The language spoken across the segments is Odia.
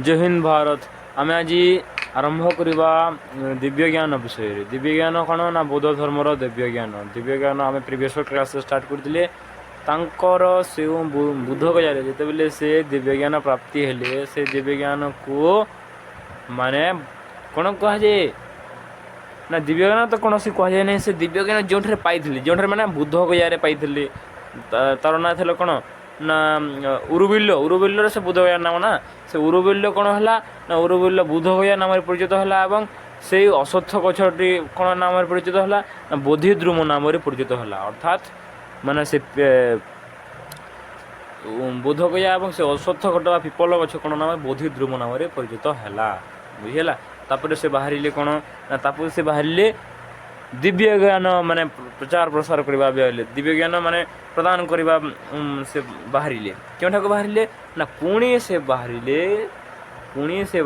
ଜୟ ହିନ୍ଦ ଭାରତ। ଆମେ ଆଜି ଆରମ୍ଭ କରିବା ଦିବ୍ୟ ଜ୍ଞାନ ବିଷୟରେ। ଦିବ୍ୟ ଜ୍ଞାନ କ'ଣ ନା ବୌଦ୍ଧ ଧର୍ମର ଦିବ୍ୟ ଜ୍ଞାନ। ଦିବ୍ୟ ଜ୍ଞାନ ଆମେ ପ୍ରିଭିୟସ୍ କ୍ଲାସ୍ରେ ଷ୍ଟାର୍ଟ କରିଥିଲେ। ତାଙ୍କର ସେ ବୁଦ୍ଧ ଗୟାରେ ଯେତେବେଳେ ସେ ଦିବ୍ୟ ଜ୍ଞାନ ପ୍ରାପ୍ତି ହେଲେ, ସେ ଦିବ୍ୟ ଜ୍ଞାନକୁ ମାନେ କ'ଣ କୁହାଯାଏ ନା ଦିବ୍ୟ ଜ୍ଞାନ ତ କୌଣସି କୁହାଯାଏ ନାହିଁ। ସେ ଦିବ୍ୟ ଜ୍ଞାନ ଯେଉଁଠାରେ ପାଇଥିଲେ, ଯେଉଁଠାରେ ମାନେ ବୁଦ୍ଧ ଗୟାରେ ପାଇଥିଲେ, ତାର ନାଁ ଥିଲା କ'ଣ ନା ଉରୁବିଲ୍ଲ। ଉରୁବିଲ୍ଲରେ ସେ ବୁଦ୍ଧ ଗୟା ନାମ ନା। ସେ ଉରୁବିଲ୍ଲ କ'ଣ ହେଲା ନା ଉରୁବିଲ୍ଲ ବୁଦ୍ଧ ଗୟା ନାମରେ ପରିଚିତ ହେଲା ଏବଂ ସେଇ ଅଶ୍ୱତ୍ଥ ଗଛଟି କ'ଣ ନାମରେ ପରିଚିତ ହେଲା ନା ବୋଧିଦ୍ରୁମ ନାମରେ ପରିଚିତ ହେଲା। ଅର୍ଥାତ୍ ମାନେ ସେ ବୁଦ୍ଧ ଗୟା ଏବଂ ସେ ଅଶ୍ୱତ୍ଥ ଗଛ ବା ପିପଲ ଗଛ କ'ଣ ନାମ ବୋଧିଦ୍ରୁମ ନାମରେ ପରିଚିତ ହେଲା। ବୁଝିହେଲା? ତାପରେ ସେ ବାହାରିଲେ କ'ଣ ନା ତାପରେ ସେ ବାହାରିଲେ ଦିବ୍ୟ ଜ୍ଞାନ ମାନେ ପ୍ରଚାର ପ୍ରସାର କରିବା ବେଲେ, ଦିବ୍ୟ ଜ୍ଞାନ ମାନେ ପ୍ରଦାନ କରିବା ସେ ବାହାରିଲେ। କେଉଁଠାକୁ ବାହାରିଲେ ନା ପୁଣି ସେ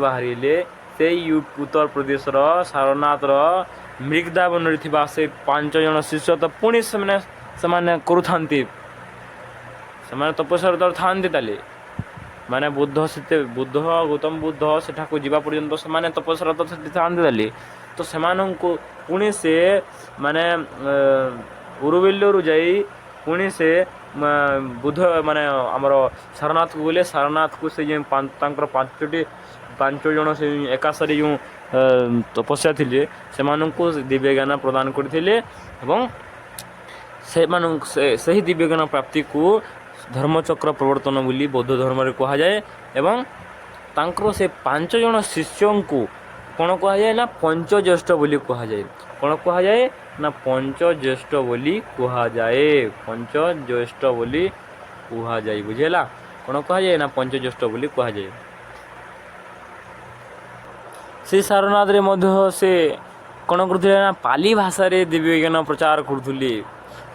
ବାହାରିଲେ ସେଇ ଉତ୍ତରପ୍ରଦେଶର ସାରନାଥର ମୃଗଦାବନରେ ଥିବା ସେ ପାଞ୍ଚ ଜଣ ଶିଷ୍ୟ। ତ ପୁଣି ସେମାନେ ସେମାନେ କରୁଥାନ୍ତି, ସେମାନେ ତପସ୍ୟାରତ ଥାଆନ୍ତି। ତାହେଲେ ମାନେ ବୁଦ୍ଧ ସେତେ ବୁଦ୍ଧ ଗୌତମ ବୁଦ୍ଧ ସେଠାକୁ ଯିବା ପର୍ଯ୍ୟନ୍ତ ସେମାନେ ତପସ୍ୟାରତ ସେଠି ଥାଆନ୍ତି। ତାହେଲେ ତ ସେମାନଙ୍କୁ ପୁଣି ସେ ମାନେ ଉରୁବିଲ୍ଲରୁ ଯାଇ ପୁଣି ସେ ବୁଦ୍ଧ ମାନେ ଆମର ସାରନାଥକୁ ଗଲେ। ସାରନାଥକୁ ସେ ଯେଉଁ ତାଙ୍କର ପାଞ୍ଚ ଜଣ ସେ ଏକାସାରି ଯେଉଁ ତପସ୍ୟା ଥିଲେ, ସେମାନଙ୍କୁ ଦିବ୍ୟ ଜ୍ଞାନ ପ୍ରଦାନ କରିଥିଲେ ଏବଂ ସେମାନଙ୍କୁ ସେହି ଦିବ୍ୟ ଜ୍ଞାନ ପ୍ରାପ୍ତିକୁ ଧର୍ମଚକ୍ର ପ୍ରବର୍ତ୍ତନ ବୋଲି ବୌଦ୍ଧ ଧର୍ମରେ କୁହାଯାଏ। ଏବଂ ତାଙ୍କର ସେ ପାଞ୍ଚ ଜଣ ଶିଷ୍ୟଙ୍କୁ କ'ଣ କୁହାଯାଏ ନା ପଞ୍ଚଜ୍ୟେଷ୍ଠ ବୋଲି କୁହାଯାଏ। କ'ଣ କୁହାଯାଏ ନା ପଞ୍ଚଜ୍ୟେଷ୍ଠ ବୋଲି କୁହାଯାଏ। ପଞ୍ଚଜ୍ୟେଷ୍ଠ ବୋଲି କୁହାଯାଏ। ବୁଝିହେଲା? କ'ଣ କୁହାଯାଏ ନା ପଞ୍ଚଜ୍ୟେଷ୍ଠ ବୋଲି କୁହାଯାଏ। ସେ ସାରନାଥରେ ମଧ୍ୟ ସେ କ'ଣ କରୁଥିଲେ ନା ପାଲି ଭାଷାରେ ଦିବ୍ୟ ଜ୍ଞାନ ପ୍ରଚାର କରୁଥିଲେ।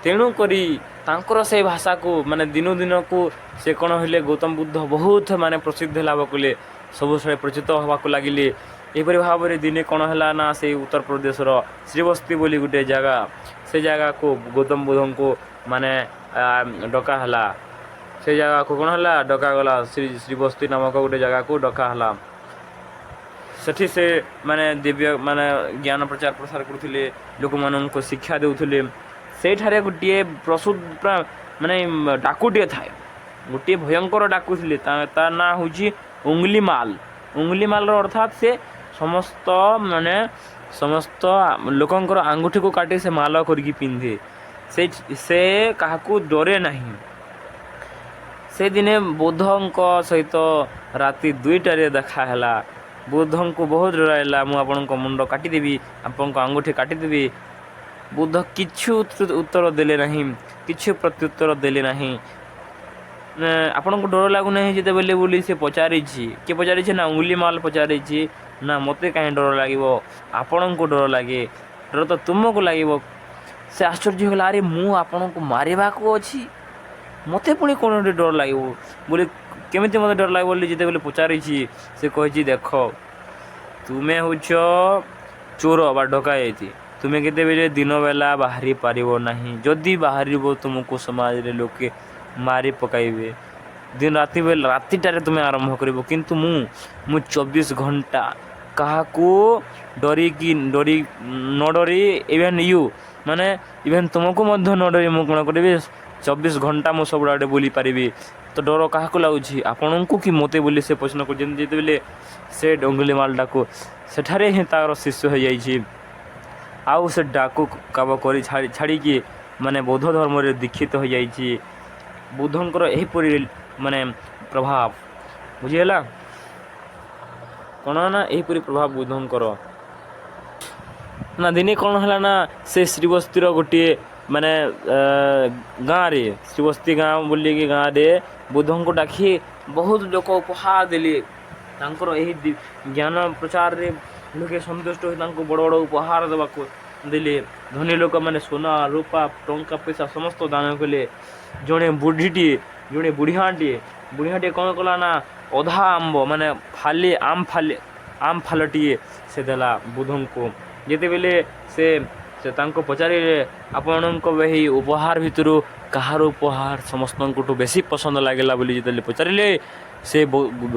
ତେଣୁ କରି ତାଙ୍କର ସେ ଭାଷାକୁ ମାନେ ଦିନୁ ଦିନକୁ ସେ କ'ଣ ହେଲେ, ଗୌତମ ବୁଦ୍ଧ ବହୁତ ମାନେ ପ୍ରସିଦ୍ଧ ଲାଭ କଲେ, ସବୁ ପରିଚିତ ହେବାକୁ ଲାଗିଲେ। ଏହିପରି ଭାବରେ ଦିନେ କ'ଣ ହେଲା ନା ସେଇ ଉତ୍ତରପ୍ରଦେଶର ଶ୍ରୀବସ୍ତି ବୋଲି ଗୋଟିଏ ଜାଗା, ସେ ଜାଗାକୁ ଗୌତମ ବୁଦ୍ଧଙ୍କୁ ମାନେ ଡକା ହେଲା। ସେ ଜାଗାକୁ କ'ଣ ହେଲା, ଡକାଗଲା। ଶ୍ରୀବସ୍ତି ନାମକ ଗୋଟେ ଜାଗାକୁ ଡକା ହେଲା। ସେଠି ସେ ମାନେ ଦିବ୍ୟ ମାନେ ଜ୍ଞାନ ପ୍ରଚାର ପ୍ରସାର କରୁଥିଲେ, ଲୋକମାନଙ୍କୁ ଶିକ୍ଷା ଦେଉଥିଲେ। ସେଇଠାରେ ଗୋଟିଏ ପ୍ରସୁଦ ପୁରା ମାନେ ଡାକୁଟିଏ ଥାଏ, ଗୋଟିଏ ଭୟଙ୍କର ଡାକୁ ଥିଲେ। ତା ନାଁ ହେଉଛି ଉଙ୍ଗଲିମାଲ। ଉଙ୍ଗଲିମାଲର ଅର୍ଥାତ୍ ସେ ସମସ୍ତ ମାନେ ସମସ୍ତ ଲୋକଙ୍କର ଆଙ୍ଗୁଠିକୁ କାଟି ସେ ମାଲ କରିକି ପିନ୍ଧେ। ସେ କାହାକୁ ଡରେ ନାହିଁ। ସେଦିନେ ବୁଦ୍ଧଙ୍କ ସହିତ ରାତି 2ଟାରେ ଦେଖା ହେଲା। ବୁଦ୍ଧଙ୍କୁ ବହୁତ ଡରାଇଲା, ମୁଁ ଆପଣଙ୍କ ମୁଣ୍ଡ କାଟିଦେବି, ଆପଣଙ୍କ ଆଙ୍ଗୁଠି କାଟିଦେବି। ବୁଦ୍ଧ କିଛି ଉତ୍ତର ଦେଲେ ନାହିଁ, କିଛି ପ୍ରତ୍ୟୁତ୍ତର ଦେଲେ ନାହିଁ। ଆପଣଙ୍କୁ ଡର ଲାଗୁନାହିଁ ଯେତେବେଳେ ବୋଲି ସେ ପଚାରିଛି। କିଏ ପଚାରିଛି ନା ଉଙ୍ଗୁଲିମାଲ ପଚାରିଛି। ନା, ମୋତେ କାହିଁ ଡର ଲାଗିବ? ଆପଣଙ୍କୁ ଡର ଲାଗେ, ଡର ତ ତୁମକୁ ଲାଗିବ। ସେ ଆଶ୍ଚର୍ଯ୍ୟ ହେଇଗଲା, ଆରେ, ମୁଁ ଆପଣଙ୍କୁ ମାରିବାକୁ ଅଛି, ମୋତେ ପୁଣି କ'ଣ ଗୋଟେ ଡର ଲାଗିବ ବୋଲି, କେମିତି ମୋତେ ଡର ଲାଗିବ ବୋଲି ଯେତେବେଳେ ପଚାରିଛି, ସେ କହିଛି, ଦେଖ, ତୁମେ ହେଉଛ ଚୋର ବା ଡକାୟତି। ତୁମେ କେତେବେଳେ ଦିନ ବେଲା ବାହାରି ପାରିବ ନାହିଁ। ଯଦି ବାହାରିବ, ତୁମକୁ ସମାଜରେ ଲୋକେ ମାରି ପକାଇବେ। ଦିନ ରାତି ବେଲେ ରାତିଟାରେ ତୁମେ ଆରମ୍ଭ କରିବ। କିନ୍ତୁ ମୁଁ 24 ଘଣ୍ଟା କାହାକୁ ଡରିକି ଡରି ନ ଡରି, ଇଭେନ୍ you ମାନେ ଇଭେନ୍ ତୁମକୁ ମଧ୍ୟ ନ ଡରି ମୁଁ କ'ଣ କରିବି? 24 ଘଣ୍ଟା ମୁଁ ସବୁଆଡ଼େ ବୁଲି ପାରିବି। ତ ଡର କାହାକୁ ଲାଗୁଛି, ଆପଣଙ୍କୁ କି ମୋତେ ବୋଲି ସେ ପ୍ରଶ୍ନ କରିଛନ୍ତି। ଯେତେବେଳେ ସେ ଉଙ୍ଗୁଲିମାଲଟାକୁ ସେଠାରେ ହିଁ ତାର ଶିଷ୍ୟ ହୋଇଯାଇଛି ଆଉ ସେ ଡାକୁ କାମ କରି ଛାଡ଼ିକି ମାନେ ବୌଦ୍ଧ ଧର୍ମରେ ଦୀକ୍ଷିତ ହୋଇଯାଇଛି। ବୁଦ୍ଧଙ୍କର ଏହିପରି ମାନେ ପ୍ରଭାବ। ବୁଝିହେଲା? କ'ଣ ନା ଏହିପରି ପ୍ରଭାବ ବୁଦ୍ଧଙ୍କର। ନା ଦିନେ କ'ଣ ହେଲା ନା ସେ ଶ୍ରୀବସ୍ତିର ଗୋଟିଏ ମାନେ ଗାଁରେ, ଶ୍ରୀବସ୍ତି ଗାଁ ବୋଲିକି ଗାଁରେ ବୁଦ୍ଧଙ୍କୁ ଡାକି ବହୁତ ଲୋକ ଉପହାର ଦେଲେ। ତାଙ୍କର ଏହି ଜ୍ଞାନ ପ୍ରଚାରରେ ଲୋକେ ସନ୍ତୁଷ୍ଟ ହୋଇ ତାଙ୍କୁ ବଡ଼ ବଡ଼ ଉପହାର ଦେବାକୁ ଦେଲେ। ଧନୀ ଲୋକମାନେ ସୁନା, ରୂପା, ଟଙ୍କା ପଇସା ସମସ୍ତ ଦାନ କଲେ। ଜଣେ ବୁଢ଼ୀଟିଏ, ଜଣେ ବୁଢ଼ିଆଟିଏ କ'ଣ କଲା ନା ଅଧା ଆମ୍ବ ମାନେ ଫାଲି ଆମ୍ ଫାଲଟିଏ ସେ ଦେଲା ବୁଦ୍ଧଙ୍କୁ। ଯେତେବେଳେ ସେ ସେ ତାଙ୍କୁ ପଚାରିଲେ, ଆପଣଙ୍କ ଏହି ଉପହାର ଭିତରୁ କାହାର ଉପହାର ସମସ୍ତଙ୍କଠୁ ବେଶୀ ପସନ୍ଦ ଲାଗିଲା ବୋଲି ଯେତେବେଳେ ପଚାରିଲେ ସେ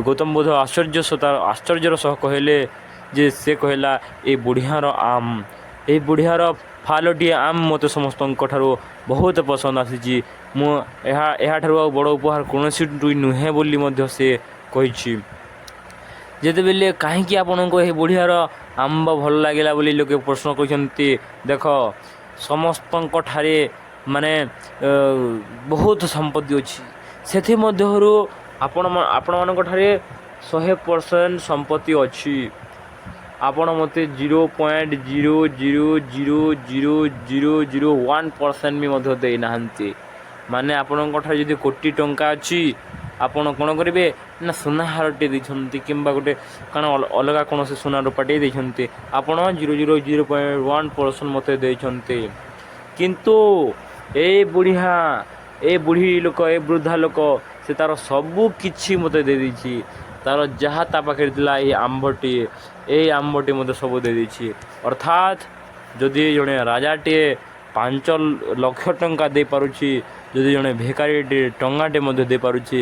ଗୌତମ ବୁଦ୍ଧ ଆଶ୍ଚର୍ଯ୍ୟ ଆଶ୍ଚର୍ଯ୍ୟର ସହ କହିଲେ ଯେ ସେ କହିଲା, ଏ ବୁଢ଼ିଆର ଆମ୍, ଏଇ ବୁଢ଼ିଆର ଫାଲଟିଏ ଆମ୍ ମୋତେ ସମସ୍ତଙ୍କ ଠାରୁ ବହୁତ ପସନ୍ଦ ଆସିଛି। ମୁଁ ଏହା ଏହାଠାରୁ ଆଉ ବଡ଼ ଉପହାର କୌଣସି ନୁହେଁ ବୋଲି ମଧ୍ୟ ସେ କହିଛି। ଯେତେବେଳେ କାହିଁକି ଆପଣଙ୍କୁ ଏହି ବୁଢ଼ିଆର ଆମ୍ବ ଭଲ ଲାଗିଲା ବୋଲି ଲୋକେ ପ୍ରଶ୍ନ କରିଛନ୍ତି। ଦେଖ, ସମସ୍ତଙ୍କ ଠାରେ ମାନେ ବହୁତ ସମ୍ପତ୍ତି ଅଛି, ସେଥିମଧ୍ୟରୁ ଆପଣମାନଙ୍କ ଠାରେ 100% ସମ୍ପତ୍ତି ଅଛି। ଆପଣ ମୋତେ 0.000000001% ବି ମଧ୍ୟ ଦେଇନାହାନ୍ତି। ମାନେ ଆପଣଙ୍କ ଠାରେ ଯଦି କୋଟି ଟଙ୍କା ଅଛି, ଆପଣ କ'ଣ କରିବେ ନା ସୁନା ହାରଟିଏ ଦେଇଛନ୍ତି କିମ୍ବା ଗୋଟେ କ'ଣ ଅଲଗା କୌଣସି ସୁନା ରୂପାଟିଏ ଦେଇଛନ୍ତି। ଆପଣ 000.1% ମୋତେ ଦେଇଛନ୍ତି, କିନ୍ତୁ ଏ ବୁଢ଼ିଆ, ଏ ବୁଢ଼ୀ ଲୋକ, ଏ ବୃଦ୍ଧା ଲୋକ, ସେ ତା'ର ସବୁ କିଛି ମୋତେ ଦେଇଦେଇଛି। ତା'ର ଯାହା ତା ପାଖରେ ଥିଲା, ଏଇ ଆମ୍ବଟି, ଏଇ ଆମ୍ବଟି ମୋତେ ସବୁ ଦେଇଦେଇଛି। ଅର୍ଥାତ୍ ଯଦି ଜଣେ ରାଜାଟିଏ 5 ଲକ୍ଷ ଟଙ୍କା ଦେଇପାରୁଛି, ଯଦି ଜଣେ ଭିକାରୀଟିଏ ଟଙ୍କାଟେ ମଧ୍ୟ ଦେଇପାରୁଛି,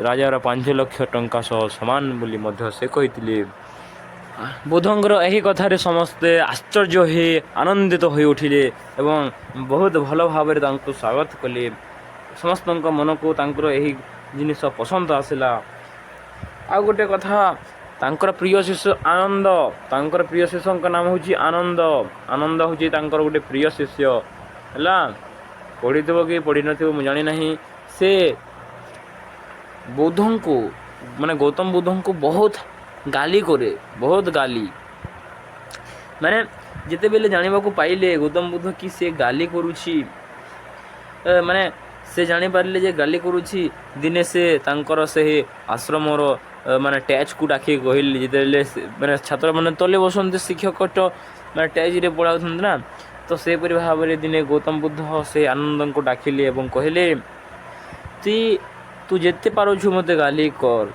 ରାଜାର 5 ଲକ୍ଷ ଟଙ୍କା ସହ ସମାନ ବୋଲି ମଧ୍ୟ ସେ କହିଥିଲେ। ବୁଦ୍ଧଙ୍କର ଏହି କଥାରେ ସମସ୍ତେ ଆଶ୍ଚର୍ଯ୍ୟ ହୋଇ ଆନନ୍ଦିତ ହୋଇ ଉଠିଲେ ଏବଂ ବହୁତ ଭଲ ଭାବରେ ତାଙ୍କୁ ସ୍ୱାଗତ କଲେ। ସମସ୍ତଙ୍କ ମନକୁ ତାଙ୍କର ଏହି ଜିନିଷ ପସନ୍ଦ ଆସିଲା। ଆଉ ଗୋଟେ କଥା, ତାଙ୍କର ପ୍ରିୟ ଶିଷ୍ୟ ଆନନ୍ଦ, ତାଙ୍କର ପ୍ରିୟ ଶିଷ୍ୟଙ୍କ ନାମ ହେଉଛି ଆନନ୍ଦ। ଆନନ୍ଦ ହେଉଛି ତାଙ୍କର ଗୋଟେ ପ୍ରିୟ ଶିଷ୍ୟ ହେଲା। ପଢ଼ିଥିବ କି ପଢ଼ିନଥିବ ମୁଁ ଜାଣିନାହିଁ। ସେ ବୌଦ୍ଧଙ୍କୁ, ମାନେ ଗୌତମ ବୁଦ୍ଧଙ୍କୁ ବହୁତ ଗାଲି କରେ, ବହୁତ ଗାଲି। ମାନେ ଯେତେବେଳେ ଜାଣିବାକୁ ପାଇଲେ ଗୌତମ ବୁଦ୍ଧ କି ସେ ଗାଲି କରୁଛି, ମାନେ ସେ ଜାଣିପାରିଲେ ଯେ ଗାଲି କରୁଛି। ଦିନେ ସେ ତାଙ୍କର ସେହି ଆଶ୍ରମର ମାନେ ଷ୍ଟେଜ୍କୁ ଡାକିକି କହିଲେ, ଯେତେବେଳେ ମାନେ ଛାତ୍ରମାନେ ତଲେ ବସନ୍ତି, ଶିକ୍ଷକ ତ ମାନେ ଷ୍ଟେଜ୍ରେ ପଢ଼ାଉଛନ୍ତି ନା, ତ ସେହିପରି ଭାବରେ ଦିନେ ଗୌତମ ବୁଦ୍ଧ ସେ ଆନନ୍ଦଙ୍କୁ ଡାକିଲେ ଏବଂ କହିଲେ, ତୁ ଯେତେ ପାରୁଛୁ ମୋତେ ଗାଲି କର।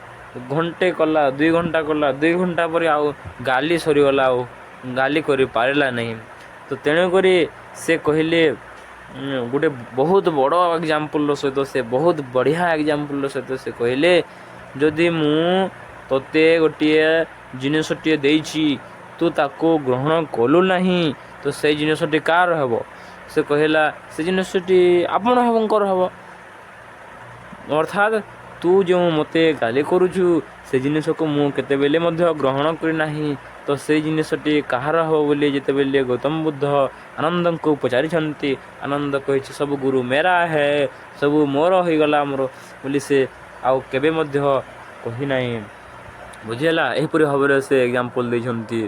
ଘଣ୍ଟେ କଲା, 2 ଘଣ୍ଟା କଲା, 2 ଘଣ୍ଟା ପରେ ଆଉ ଗାଲି ସରିଗଲା, ଆଉ ଗାଲି କରିପାରିଲା ନାହିଁ। ତ ତେଣୁକରି ସେ କହିଲେ ଗୋଟେ ବହୁତ ବଡ଼ ଏକ୍ଜାମ୍ପଲ୍ର ସହିତ, ସେ ବହୁତ ବଢ଼ିଆ ଏକ୍ଜାମ୍ପଲ୍ର ସହିତ ସେ କହିଲେ, ଯଦି ମୁଁ ତୋତେ ଗୋଟିଏ ଜିନିଷଟିଏ ଦେଇଛି, ତୁ ତାକୁ ଗ୍ରହଣ କଲୁ ନାହିଁ, ତ ସେଇ ଜିନିଷଟି କାହାର ହେବ? ସେ କହିଲା, ସେ ଜିନିଷଟି ଆପଣଙ୍କର ହେବ। ଅର୍ଥାତ୍ ତୁ ଯେଉଁ ମୋତେ ଗାଲି କରୁଛୁ, ସେ ଜିନିଷକୁ ମୁଁ କେତେବେଳେ ମଧ୍ୟ ଗ୍ରହଣ କରିନାହିଁ, ତ ସେଇ ଜିନିଷଟି କାହାର ହେବ ବୋଲି ଯେତେବେଳେ ଗୌତମ ବୁଦ୍ଧ ଆନନ୍ଦଙ୍କୁ ପଚାରିଛନ୍ତି, ଆନନ୍ଦ କହିଛି, ସବୁ ଗୁରୁ ମେରା ହେ, ସବୁ ମୋର ହୋଇଗଲା, ମୋର ବୋଲି ସେ ଆଉ କେବେ ମଧ୍ୟ କହିନାହିଁ। ବୁଝିହେଲା? ଏହିପରି ଭାବରେ ସେ ଏକ୍ଜାମ୍ପଲ୍ ଦେଇଛନ୍ତି।